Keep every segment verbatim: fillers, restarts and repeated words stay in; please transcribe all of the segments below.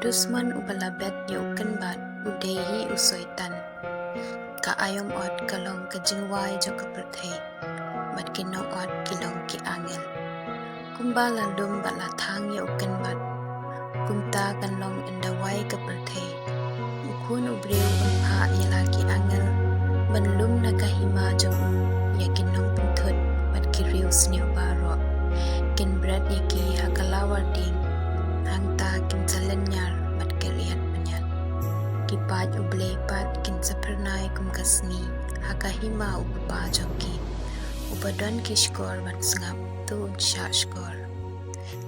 Dusmon uba la bet ïa u kynbat u dei hi u Soitan. Ka aïom ot ka long ka jingwai jong ka pyrthei, bad ki nong ot ki long ki angel. Kumba la lum bad la thang ïa u kynbat, kumta kan long ynda wai ka pyrthei. U Khun u briew un phah ïa la ki angel ban lum na ka hima jong u ïa ki nongpynthut bad ki riewsniew baroh. Kin bret ïa ki ha ka lawar dieng, hangta kin sa lynñiar bad kin riat pynïar. Ki paid U Blei pat kin sa phyrnai kum ka sngi ha ka hima U Kpa jong ki. Uba don ki shkor ban sngap, to un shah shkor.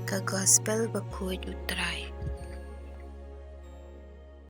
Ka Gospel bakhuid U Trai.